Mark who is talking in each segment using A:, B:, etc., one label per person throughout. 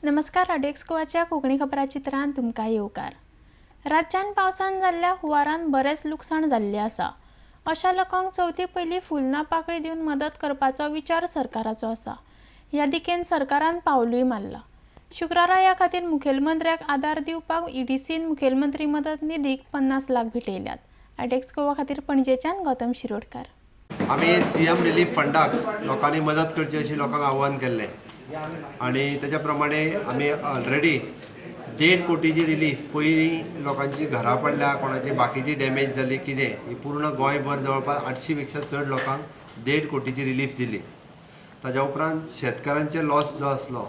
A: नमस्कार, रेडिओ गोवाच्या कोंकणी खबराचित्रांत तुमकां येवकार. राज्यान पावसान जाल्ल्या हुंवारान बरेंच लुकसाण जाल्लें आसा. अशा लोकांक चवथी पयलीं फुलना पाकळी दिवन मदत करपाचो विचार सरकाराचो आसा. ह्या दिकेन सरकारान पावलूय मारलां. शुक्रारा ह्या खातीर मुखेलमंत्र्याक आदार दिवपाक ईडीसीन मुखेलमंत्री मदत निधीक 50 लाख भेटयल्यात. आयडेक्स गोवा खातीर पणजेच्यान गौतम शिरोडकार.
B: आमी सीएम रिलीफ फंडाक लोकांनी मदत करची अशी लोकांक आव्हान केल्लें आनी तेच्या प्रमाणे आमी ऑलरेडी 1.5 कोटीची रिलीफ, पयलीं लोकांची घरां पडल्या, कोणाची बाकीची डॅमेज जाली कितें, ही पूर्ण गोंयभर जवळपास 800 पेक्षा चड लोकांक 1.5 कोटीची रिलीफ दिली. ताज्या उपरांत शेतकारांचे लॉस जो आसलो,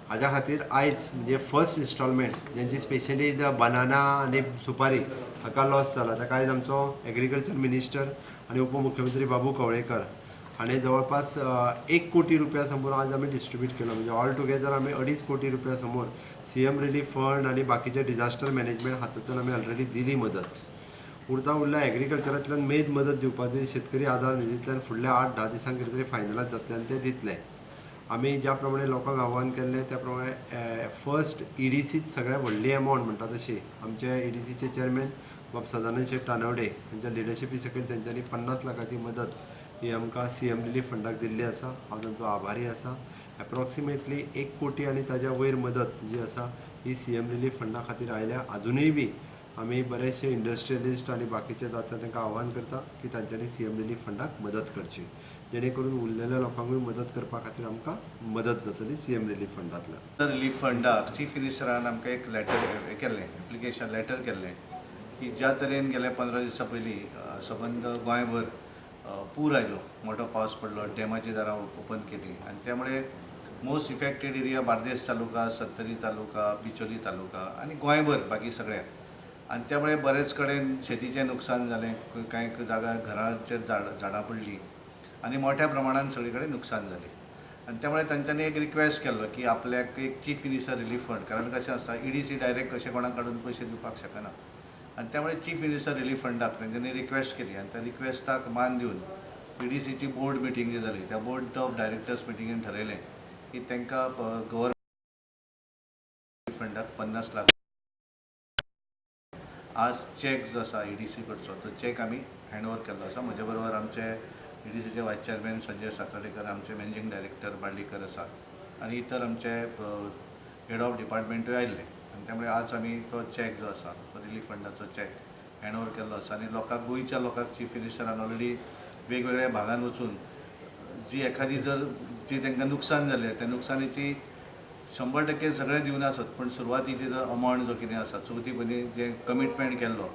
B: हाज्या खातीर आयज म्हणजे फर्स्ट इन्स्टॉलमेंट, जेंची स्पेशली the banana आनी सुपारी हाका लॉस जाला, ताका आयज आमचो एग्रीकल्चर मिनिस्टर आनी उपमुख्यमंत्री बाबू कवळेकर हाणें जवळपास 1 कोटी रुपया समोर आज आमी डिस्ट्रिब्यूट केलो. म्हणजे ऑल टुगेदर आमी 2.5 कोटी रुपया समोर सीएम रिलीफ फंड आनी बाकीचे डिझास्टर मॅनेजमेंट हातूंतल्यान आमी ऑलरेडी दिली मदत. उरता उरल्या एग्रीकल्चरांतल्यान मेन मदत दिवपाची शेतकरी आदार निधींतल्यान फुडल्या 8-10 दिसांक कितें तरी फायनलायज जातलें आनी तें दितले. आमी ज्या प्रमाणे लोकांक आव्हान केल्लें, त्या प्रमाणे फर्स्ट ईडीसीत सगळ्यात व्हडली अमावंट म्हणटा तशी आमचे ईडीसीचे चेअरमॅन बाब सदानंद शेट तानवडे हांच्या लिडरशिपी सकयल तेंच्यांनी 50 लाखाची मदत ही आमकां सीएम रिलीफ फंडाक दिल्ली आसा. हांव तांचो आभारी आसा. एप्रॉक्सिमेटली 1 कोटी आनी ताज्या वयर मदत जी आसा ही सीएम रिलीफ फंडा खातीर आयल्या. आजुनूय बी आमी बरेचशे इंडस्ट्रियलिस्ट आनी बाकीचे जाता तांकां आव्हान करता की तांच्यांनी सीएम रिलीफ फंडाक मदत करची, जेणे करून उरलेल्या लोकांकूय मदत करपा खातीर आमकां मदत जातली सीएम रिलीफ फंडांतल्यान.
C: रिलीफ फंडाक चीफ मिनिस्टरान आमकां एक लेटर हें केल्लें, एप्लिकेशन लेटर केल्लें की ज्या तरेन गेल्या 15 दिसां पयलीं सबंद गोंयभर पूर आयलो, मोठो पावस पडलो, डॅमाची दारां ओपन केली आनी त्यामुळे most affected area Bardez taluka, Sattari taluka, Bicholim taluka आनी गोंयभर बाकी सगळ्याक. आनी त्यामुळे बरेच कडेन शेतीचें नुकसान जालें, कांय जागा घराचेर झाडां पडलीं आनी मोठ्या प्रमाणान सगळे कडेन नुकसान जालें. आनी त्यामुळे तांच्यांनी एक रिक्वेस्ट केल्लो की आपल्याक एक चीफ मिनिस्टर रिलीफ फंड, कारण कशें आसता, ईडीसी डायरेक्ट कशें कोणाक काडून पयशे दिवपाक शकना आनी त्यामुळे चीफ मिनिस्टर रिलीफ फंडाक तांच्यांनी रिक्वेस्ट केली. आनी त्या रिक्वेस्टाक मान दिवन ईडीसीची बोर्ड मिटींग जी जाली, त्या बोर्ड ऑफ डायरेक्टर्स मिटिंगेन ठरयलें की तांकां गव्हर्मेंट फंडाक 50 लाख. आज चॅक जो आसा ईडीसी कडचो, तो चॅक आमी हँड ओवर केल्लो आसा. म्हजे बरोबर आमचे ईडीसीचे वायस चेअरमॅन संजय सातार्डेकर, आमचे मॅनेजींग डायरेक्टर बार्लीकर आसा आनी इतर आमचे हेड ऑफ डिपार्टमेंटूय आयिल्ले. आनी त्यामुळे आज आमी तो चॅक जो आसा, तो रिलीफ फंडाचो चॅक हँड ओवर केल्लो आसा. आनी लोकांक, गोंयच्या लोकांक चीफ मिनिस्टरान ऑलरेडी वेगवेगळ्या भागान वचून जी एखादी जर जी तांकां नुकसान जालें, त्या नुकसानीची 100% सगळें दिवना आसत, पण सुरवातीची जो अमावंट जो कितें आसा, चवथी पयलीं जे कमिटमेंट केल्लो,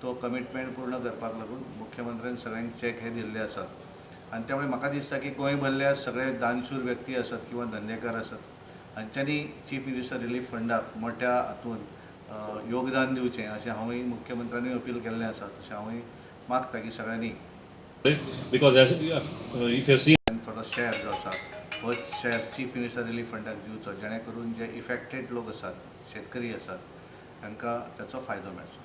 C: तो कमिटमेंट पूर्ण करपाक लागून मुख्यमंत्र्यान सगळ्यांक चॅक हे दिल्ले आसात. आनी त्यामुळे म्हाका दिसता की गोंयभरल्या सगळे दानशूर व्यक्ती आसत किंवा धंदेकार आसत, हांच्यांनी चीफ मिनिस्टर रिलीफ फंडाक मोठ्या हातून योगदान दिवचें अशें हांवूय मुख्यमंत्र्यांनी अपील केल्लें आसा. तशें हांवूय मागता की सगळ्यांनी
D: Because as, if you have seen
C: थोडो शेअर जो आसा, हो शेअर चीफ मिनिस्टर रिलीफ फंडाक दिवचो, जेणे करून जे इफेक्टेड लोक आसात, शेतकरी आसात, तांकां ताचो फायदो मेळचो.